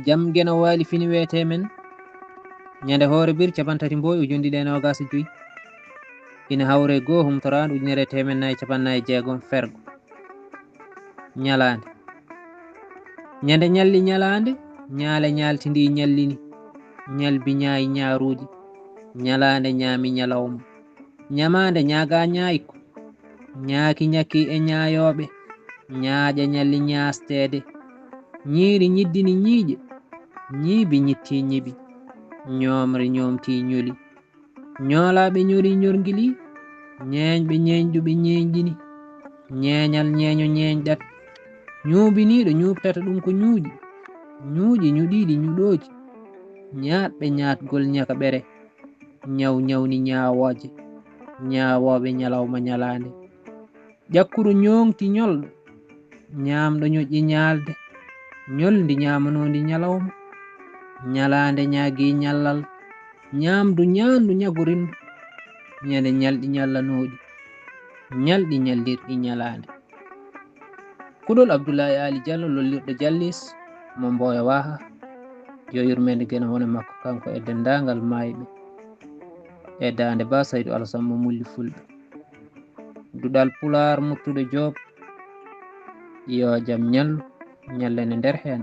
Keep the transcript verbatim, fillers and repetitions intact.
Jam Geno Waali fini wiyetee men, ñande hoore bir capanɗe tati mboy ujundiɗe noogaas e joy, ina hawre goo humtoraandu ujunere e teemeɗɗe nayi capanɗe nayi e jeegom fergo. Ñalaande. Ñande ñalli ñalaande, ñaale ñaaltindii ñallini, ñalbi ñaayi ñaaruuji, ñalaande ñaami ñalawma, ñamaande ñaagaa ñaayko, ñaaki ñakki e ñaayooɓe, ñaaƴa ñalli ñaasteede, ñiiri ñiddini ñiiƴe, ñiibi ñitti ñibi, ñoomre ñoomti ñoli, ñoolaaɓe ñori ñorngili, ñeeñɓe ñeeñɗuɓe ñeeñɗini, ñeeñal ñeeño ñeeñɗat, ñuuɓiniiɗo ñuuɓtata ɗum ko ñuuƴi, ñuuƴi ñuɗiiɗi ñuɗooji, ñaatɓe ñaatgol ñakaɓere, ñaw ñawni ñaawooje, ñaawooɓe ñalawma ñalaande. Ƴakkuru ñooŋti ñolɗo, ñaamɗo ñoƴƴi ñaalde, ñolndi ñaamanoondi ñalawma, ñalaande ñaagi ñallal, ñaamdu ñaandu ñagorindu, ñande ñalɗi ñallanooɗi, ñalɗi ñallirɗi ñalaande. Kuɗol Abdullahi Ali Jallo lollirɗo Jallis mo Mboya Waha, yo yurmeende Geno wone makko kanko e denndaangal maayɓe e daande Ba Saydu Alasan mo Mulli Fulɓe. Duɗal Pulaar Murtuɗo Joob, yo jam ñallu, ñallen e nder heen.